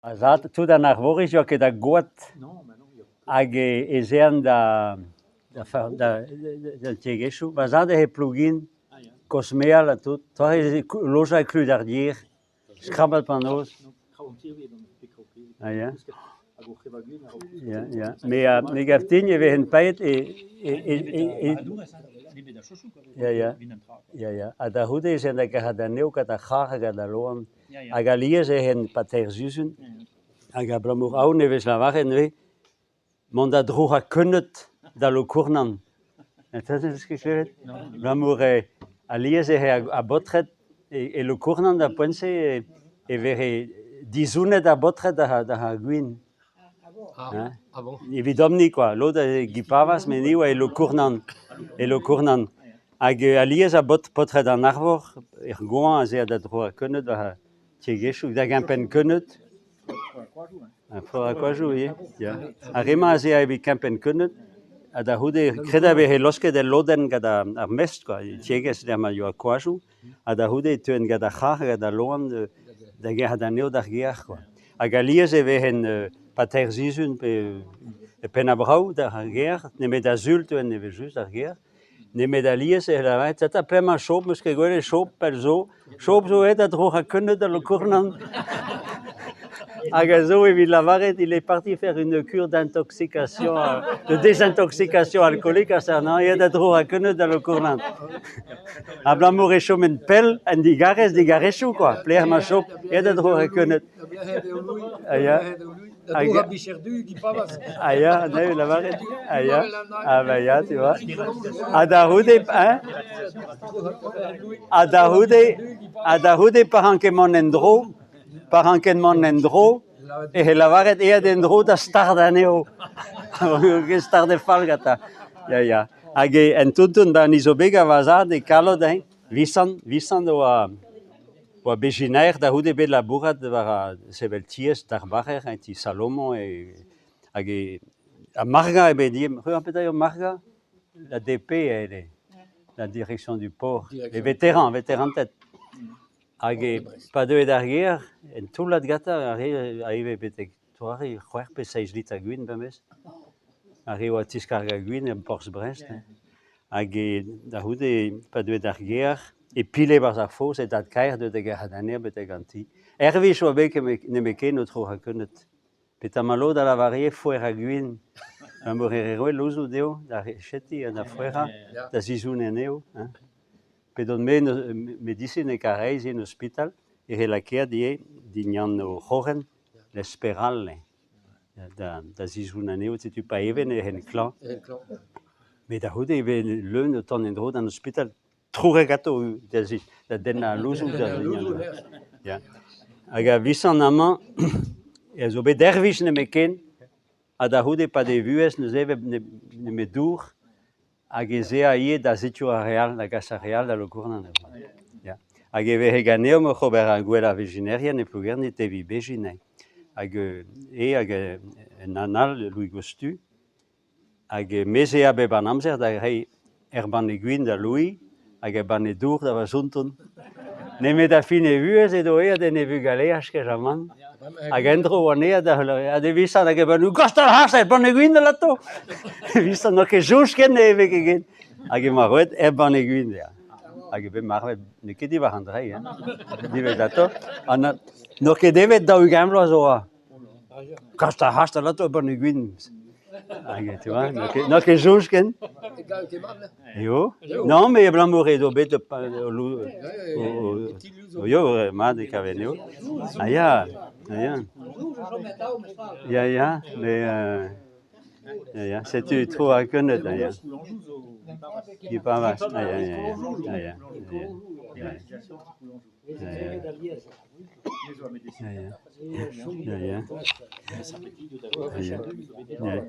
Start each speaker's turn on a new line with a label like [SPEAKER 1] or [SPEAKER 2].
[SPEAKER 1] Va zad, tout an Arvoriz 'oa ket a goad hag ez ean da d'an tiegezhioù. Va zad eo e Plougin, Kozmeal ha tout. Lojañ e Kludardier, skrabat 'ba an noz. Ah ya. Ya, ya. Met me 'gav din e vezen paeet e e Ya, ya. Ya, ya. Ha da c'houde ez ean da gerc'hat anezho gant ar c'harr hag al loan. Hag alies ec'h en 'pad teir sizhun hag abalamour aon e vez lavaret neuze mont da droc'hañ keuneud da Lokournan. 'Teus ket klevet? Abalamour alies ec'h eo ar baotred e Lokournan d'ar poent-se e veze dizounet ar baotred d'ar gwin. Evidomp-ni kwa, lod a Gipavaz met ni a oa e Lokournan, e Lokournan. Hag alies a baotred an Arvor, er goañv aze da dro keuneud war tiegezhioù, da gempenn keuneud. Ar koajoù ivez, ya. Ar re-mañ aze evit kempenn keuneud, ha da c'houde kredabl e veze laosket el lodenn gant ar mestr kwa, tiegezh lec'h ma yoa koajoù. Ha da c'houde e teuent gant ar c'harr, gant al loan da gerc'hat anezho d'ar gêr kwa. Hag alies e vezent 'pad teir sizhun pe e penn-a-brav d'ar gêr, nemet da sul teuent evel-just d'ar gêr. Nemet alies e lavaret 'ta p'emañ Chob, 'meus ket gwelet Chob pell zo. Chob zo aet da droc'hañ keuneud da Lokournan. Hag a zo evit lavaret il est parti faire une cure d'intoxication, de désintoxication alcoolique ha aet da droc'hañ keuneud da Lokournan. Abalamour e chomen pell en digarez, digarezioù kwa, pelec'h emañ Chob, aet da droc'hañ keuneud. Ah ya. Ah ya, neuze lavaret. Ah ya, ah bah ya, tu vois. Ha da c'houde, hein? Ha da c'houde, ha da c'houde pa ranke mont en-dro, pa ranken mont en-dro, e lavaret aet en-dro da stardañ anezho. Ket stardet fall gantañ. Ya, ya. Hag en tonton 'ba an Izobeg va zad e Kalod hein, Visant, Visant oa oa bezhinaer da c'houde bet labourat war ar sevel tiez d'ar barer hein, ti Salomon e, hag e ha Marga eo bet ivez. C'hwi petra eo Marga? La DP elle est, la direction du port. Les vétérans, vétéranted. Hag e pa deue d'ar gêr, en toullad gantañ ar re a eve betek doare c'hwec'h pe seizh litr a gwin bemdez. Ar re oa tiskargañ gwin en porzh Brest. Hag e, da c'houde, pa deue d'ar gêr, e pile 'barzh ar foz e dad-kaer deut da gerc'hat anezhañ betek an ti. Hervez oa bet nemetken o troc'hañ keuneud. Petra lod a lavare foer ha gwin. Abalamour e roe louzoù dezho da rechetiñ ha da foerañ, da zizounañ anezho. Hein. P'edon-me medisin e Karaez en ospital e c'he lakaet ivez dindan o c'hroc'hen l'Esperale da zizounañ anezho. Setu pa even e c'hell klañv. Met da c'houde e vez leun o tont en-dro d'an ospital. Trouc'het ganto da dennañ al louzoù. Ya. Hag a Visant amañ a zo bet dervich nemetken ha da c'houde 'pad e vuhez n'eus evet nemet dour hag ez ea ivez da sikour ar re all, da gas ar re all da Lokournan. Ya. Hag e veze ganeomp oc'h ober ar gouel ar vezhinerien e Plougerne, teviñ bezhin. Hag e hag un all, Louis Gostu, Hag me 'z ea bep an amzer da reiñ ur banne gwin da Louis hag ur banne dour da va zonton. Nemet da fin e vuhez edo aet en e vugaleaj kejamant. Hag en-dro oan aet da ha da Visant hag e bannoù Gost ar c'hazh, ur banne gwin alato! Visant n'oa ket soñj ken ne eve ket ken. Hag emañ roet ur banne gwin dezhañ. Hag eo bet marvet, n'eo ket diwar an dreiñ, hein, diwezhatoc'h. Ha n'oa ket evet 40 vloaz 'oa. Kast ar c'hast alato banne gwin. Hag tu vois, n'eo ket soñj ken. Eo. Non, mais abalamour edo bet o yo, mat e kaven eo. Ah ya, ah ya. Ya, ya, mais ya, ya, setu tro ar keuneud, ah ya. Gipavas, ah ya, ya, ya, ah ya, ya.